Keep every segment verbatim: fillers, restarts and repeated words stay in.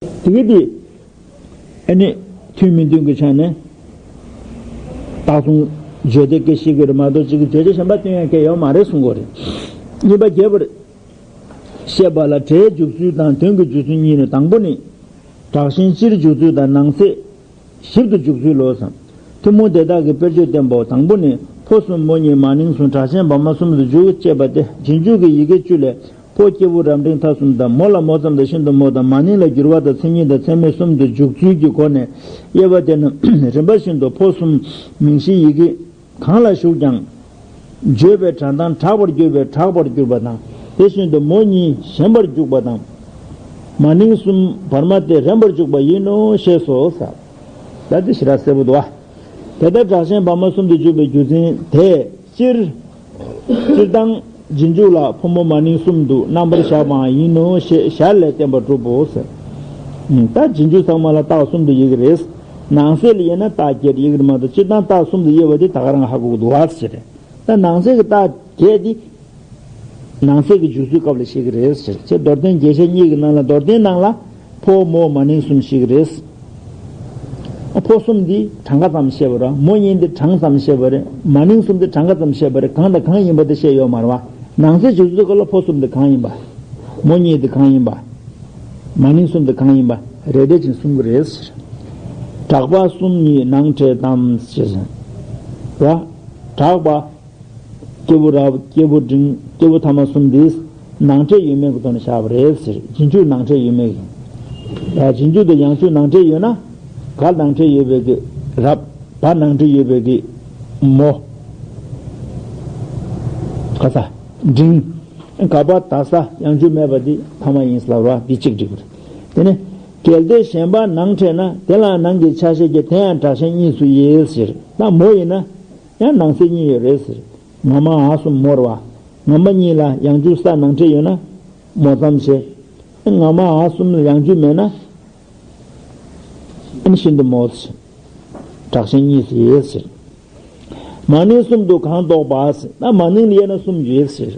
དེ་གི་དེ་ཨ་ནི་མཐུན་མི་མཐུན་གྱི་ཆ་ནས་རྟགས་མཚུངས་བརྗོད་བདེ་སྐད་ཤེས་དགོས་རེད་མ་གཏོགས་གཅིག་གི་བརྗོད་བྱ་གཞན་པ་སྟོན་ཡ་གལ་ཡོད་མ་རེད་གསུང་གི་ཡོད་རེད། གཉིས་པ་རྒྱས་པར་བཤད་པ་ལ་སྒྲའི་འཇུག་ཚུལ་དང་དོན་གྱི་འཇུག་ཚུལ་གཉིས་ནི། དང་པོ་ནི། དྲག་ཞན་སྤྱིར་འཇུག་ཚུལ་དང་ནང་གསེས་ཞིབ་ཏུ་འཇུག་ཚུལ་ལོ་ཟེར། ཐུན་མོང་དེ་དག་གི་དཔེར་བརྗོད་བསྟན་པའོ། དང་པོ་ནི། ཕོ་གསུམ་མོ་གཉིས་མ་ནིང་གསུམ་དྲག་ཞན་བར་མ་གསུམ་དུ་འཇུག་ཅེས་པ་སྟེ། རྗེས་འཇུག་གི་ཡི་གེ་བཅུ་ལས། ཕོ་སྐྱེས་བུ་རབ་འབྲིང་མཐའ་གསུམ་དང་། མོ་ལ་མོ་ཙམ་དང་ཤིན་ཏུ་མོ་དང་། མ་ནིང་ལ་འགྱུར་བ་དང་མཚན་ཉིད་དང་མཚན་མེད་གསུམ་དུ་འཇུག་ཚུལ་གྱི་སྒོ་ནས་དབྱེ་བ་དེ་རྣམས་རིམ་པ་བཞིན་དུ་ཕོ་གསུམ་མིང་གཞིའི་ཡི་གེ་གང་ལ་ཞུགས་ཀྱང་། བརྗོད་པའི་སྒྲ་གདངས་དྲག་པར་གྱུར་པས་དྲག་པར་གྱུར་པ་དང་། དེ་བཞིན་དུ་མོ་གཉིས་ཞན་པར་འཇུག་པ་དང་། མ་ནིང་གསུམ་བར་མ་སྟེ་རན་པར་འཇུག་པ་ཡིན་ནོ་ཞེས་སོ། ད་འདི་ཞེ་དྲག་གསལ་པོ་འདུག་བ། དེ་ལྟར་དྲག་ཞན་བར་མ་གསུམ་དུ་འཇུག་པའི་རྒྱུ་མཚན་དེ་སྤྱིར། སྤྱིར་བཏང་རྗེས་འཇུག་ལ་ཕོ་མོ་མ་ནིང་གསུམ་དུ་རྣམ་པར་བཞག་པའང་ཡིན་ནོ་ཞེས་ཞར་ལས་བསྟན་པ་གྲུབ་བོ་ཟེར། ད་རྗེས་འཇུག་ཚང་མ་ལ་རྟགས་གསུམ་དུ་དབྱེ་གི་རེད། ནང་གསེས་ལ་དབྱེ་ན་རྟགས་བརྒྱད་དབྱེ་གི་རེད་མ་གཏོགས་སྤྱིར་བཏང་རྟགས་གསུམ་དུ་དབྱེ་བ་དེ་ད་ག་རང་ཧ་གོ་གི་འདུག་བ་ཟེར། ད་ནང་གསེས་ཀྱི་རྟགས་བརྒྱད་དེ། ནང་གསེས་ཀྱི་འཇུག་ཚུལ་སྐབས་ལ་བཤད་ཀྱི་རེད་ཟེར། ཅེས་མདོར་བསྟན་རྒྱས་བཤད་གཉིས་ཀྱི་ནང་ལ་མདོར་བསྟན་ནང་ལ་ཕོ་མོ་མ་ནིང་གསུམ་བཤད་ཀྱི་རེད། ཕོ་གསུམ་འདི་གྲངས་ཀ་ཙམ་བཤད་པ་རེད། མོ་གཉིས་འདི་གྲངས་ཙམ་བཤད་པ་རེད། མ་ནིང་གསུམ་འདི་གྲངས་ཀ་ཙམ་བཤད་པ་རེད། གང་དང་གང་ཡིན་པ་དེ་བཤད་ཡོད་མ་རེད་བ། ནང་གསེས་འཇུག་ཚུལ་སྐབས་ལ་ཕོ་གསུམ་འདི་གང་ཡིན་པ། མོ་གཉིས་འདི་གང་ཡིན་པ། མ་ནིང་གསུམ་འདི་གང་ཡིན་པ་རེ་རེ་བཞིན་གསུང་གི་རེད་ཟེར། དྲག་པ་གསུམ་ཉིད་ནང་ཕྲད་དམ་ཞེས་ཟེར། བ། དྲག་པ། སྐྱེས་བུ་རབ། སྐྱེས་བུ་འབྲིང་། སྐྱེས་བུ་ཐ་མ་གསུམ་འདི་ནང་ཕྲད་ཡོད་མེད་ཀྱི་ཐོག་ནས་བཞག་པ་རེད་ཟེར། རྗེས་འཇུག་ནང་ཕྲད་ཡོད་མེད་ཀྱི། ཡ་རྗེས་འཇུག་དང་ཡང་འཇུག་ནང་ཕྲད་ཡོད་ན། ག་ནང་ཕྲད་ཡོད་པའི་གི་རབ། བ་ནང་ཕྲད་ཡོད་པའི་གི་མོ། ག་ས། འབྲིང་། ག་པ་ད་ས་ཡང་འཇུག་མེད་པ་འདི་ཐ་མ་ཡིན་ཟེར་ལབ་ར། འདི་གཅིག་འགྲིག་པ་རེད། དེ་ནས་གལ་ཏེ་གཞན་པ་ནང་ཕྲད་ན། དེ་ལའང་ནང་གི་ཆ་ཤས་ཀྱི་དེ་ཡང་དྲག་ཞན་གཉིས་སུ་དབྱེ་ཟེར། ད་མོ་ཡིན་ན། ཡང་ནང་གསེས་གཉིས་ཡོད་རེད་ཟེར། ང་མ་འ་གསུམ་མོ་རེད་བ། ང་མ་གཉིས་ལ་ཡང་འཇུག་ས་ནང་ཕྲད་ཡོད་ན་མོ་ཙམ་བྱས། ང་མ་འ་གསུམ་ལ་ཡང་འཇུག་མེད་ན་ཨ་ནི་ཤིན་ཏུ་མོ་ཟེར། དྲག་ཞན་གཉིས་སུ་དབྱེ་ཟེར། མ་ནིང་གསུམ་དུ་གང་ལྡོག་པ་ཟེར། ད་མ་ནིང་ལ་དབྱེ་ན་གསུམ་ཡོད་ཟེར།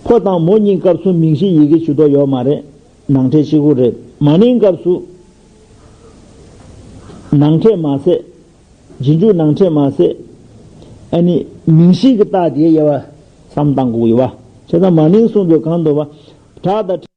ཕོ་དང་མོ་གཉིས་སྐབས་སུ་མིང་གཞི་ཡི་གེ་ཇུས་གཏོགས་ཡོད་མ་རེད། ནང་ཕྲད་གཅིག་པུ་རེད། མ་ནིང་སྐབས་སུ་ནང་ཕྲད་མ་ཟད། རྗེས་འཇུག་ནང་ཕྲད་མ་ཟད། ཨ་ནི་མིང་གཞིའི་གི་རྟགས་དེའི་དབྱེ་བ་བསམ་བཏང་དགོས་ཡོད་པ། བྱས་ཙང་མ་ནིང་གསུམ་དུ་གང་ལྡོག་པ། དྲག་དང་